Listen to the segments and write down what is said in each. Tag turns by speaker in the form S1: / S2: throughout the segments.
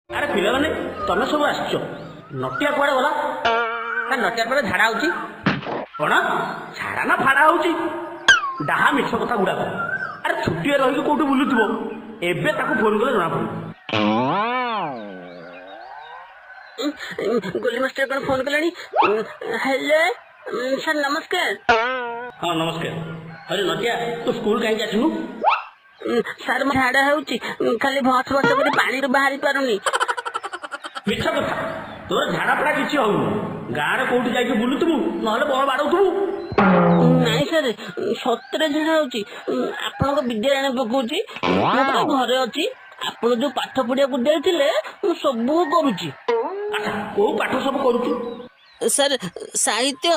S1: ଆରେ ପିଲାମାନେ, ତମେ ସବୁ ଆସିଛ, ନଟିଆ କୁଆଡେ ଗଲା?
S2: ନଟିଆ ପରେ ଝାଡା ହଉଛି।
S1: କଣ ଝାଡା ନା ଫାଡା ହଉଛି? ଡାହା ମିଛ କଥା ଗୁଡାକ। ଆରେ ଛୁଟିରେ ରହିକି କୋଉଠି ବୁଲୁଥିବ, ଏବେ ତାକୁ ଫୋନ କଲେ ଜଣା ପଡିବ।
S2: ଗୋଲି ମାଷ୍ଟର କଣ ଫୋନ କଲେଣି? ହେଲୋ ସାର୍, ନମସ୍କାର।
S1: ହଁ ନମସ୍କାର। ଆରେ ନଟିଆ, ତୁ ସ୍କୁଲ କାହିଁକି ଆସିନୁ?
S2: ସାର୍, ମୋ ଝାଡା ହେଉଛି, ଖାଲି ଭସ ଭସ କରି ପାଣିରୁ ବାହାରି ପାରୁନି।
S1: ମିଛ କଥା, ତୋର ଝାଡା ଫାଡା କିଛି ହଉନି। ଗାଁରେ କୋଉଠି ଯାଇକି ବୁଲୁଥିବୁ, ନହେଲେ ବଳ ବାଡଉଥିବୁ।
S2: ନାଇଁ ସାର୍, ସତରେ ଝାଡା ହଉଛି। ଆପଣଙ୍କ ବିଦ୍ୟାରାଣୀ ପକଉଛି, ମୁଁ ପରା ଘରେ ଅଛି। ଆପଣ ଯୋଉ ପାଠ ପଢିବାକୁ ଦେଇଥିଲେ ମୁଁ ସବୁ କରୁଛି।
S1: ଆଚ୍ଛା, କୋଉ ପାଠ ସବୁ କରୁଛୁ?
S2: ସାର୍, ସାହିତ୍ୟ,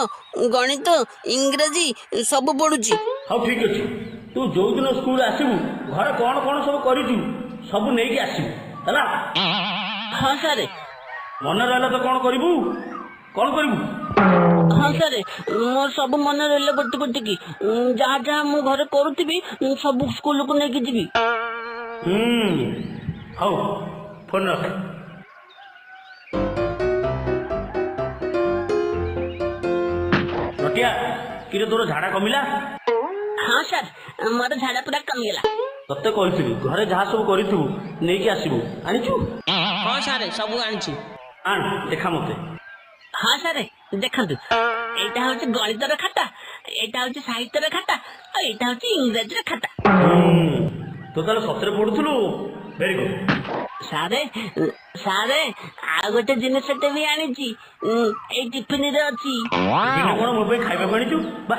S2: ଗଣିତ, ଇଂରାଜୀ ସବୁ ପଢୁଛି।
S1: ହଉ ଠିକ ଅଛି, ତୁ ଯୋଉଦିନ ସ୍କୁଲ ଆସିବୁ ଘରେ କଣ କଣ ସବୁ କରିଛୁ ସବୁ ନେଇକି ଆସିବୁ, ହେଲା?
S2: ହଁ ସାର୍।
S1: ମନେ ରହିଲା ତ କଣ କରିବୁ? କଣ କରିବୁ?
S2: ହଁ ସାର୍, ମୋର ସବୁ ମନେ ରହିଲା ଗୋଟି ଗୋଟିକି। ଯାହା ଯାହା ମୁଁ ଘରେ କରୁଥିବି ସବୁ ସ୍କୁଲକୁ ନେଇକି ଯିବି।
S1: ହୁଁ, ହଉ ଫୋନ ରଖ। ନଟିଆ, କିରେ ତୋର ଝାଡା କମିଲା?
S2: ହଁ ସାର୍, ମୋର ଝାଡା ପୁରା କମିଗଲା।
S1: ତତେ କହିଥିଲି ଘରେ ଯାହା ସବୁ କରିଥିବୁ ନେଇକି ଆସିବୁ, ଆଣିଛୁ?
S3: ହଁ ସାର୍, ସବୁ ଆଣିଛି।
S1: ଆଣ, ଦେଖା ମତେ।
S2: ହଁ ସାର୍, ଦେଖନ୍ତୁ, ଏଇଟା ହଉଛି ଗଣିତର ଖାତା, ଏଇଟା ହଉଛି ସାହିତ୍ୟର ଖାତା, ଆଉ ଏଇଟା ହଉଛି ଇଂରାଜୀର ଖାତା।
S1: ହୁଁ, ତୁ ତାହେଲେ ସତରେ ପଢୁଥିଲୁ, ଭେରି ଗୁଡ।
S2: ସାରେ, ସାରେ, ଆଉ ଗୋଟେ ଜିନିଷଟେ ବି ଆଣିଛି, ଏଇ ଟିଫିନରେ ଅଛି।
S1: ଟିଫିନରେ କଣ ମୋ ପାଇଁ ଖାଇବାକୁ ଆଣିଛୁ? ବା,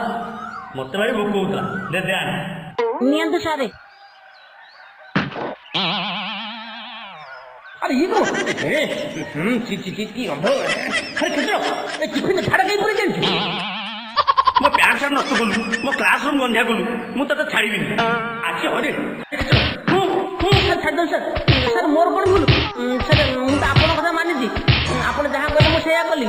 S1: ମତେ ଭାରି ଭୋକ ହଉଥିଲା, ଦେ ଦେ ଆଣ।
S2: ନିଅନ୍ତୁ ସାରେ।
S1: ଆରେ ଇଏ କଣ? ଏ ହୁଁ, ଚି ଚି ଚି, କି ଗନ୍ଧ! ଆରେ କ୍ଷେତ୍ର, ଏ ଟିଫିନରେ ଝାଡା କାଇଁ ପୁରେଇ ଆଣିଛୁ? ମୋ ପ୍ୟାଣ୍ଟ ସାର୍ଟ ନଷ୍ଟ କଲୁ, ମୋ କ୍ଲାସ ରୁମ୍ ଗନ୍ଧିଆ କଲୁ, ମୁଁ ତତେ ଛାଡ଼ିବିନି ଆଜି। ହରେ
S2: ସାର୍, ଛାଡ଼ିଦିଅନ୍ତୁ ସାର୍। ସାର୍, ମୋର କଣ ଭୁଲ ସାର୍? ମୁଁ ତ ଆପଣଙ୍କ କଥା ମାନିଛି, ଆପଣ ଯାହା କହିଲେ ମୁଁ ସେଇଆ କଲି।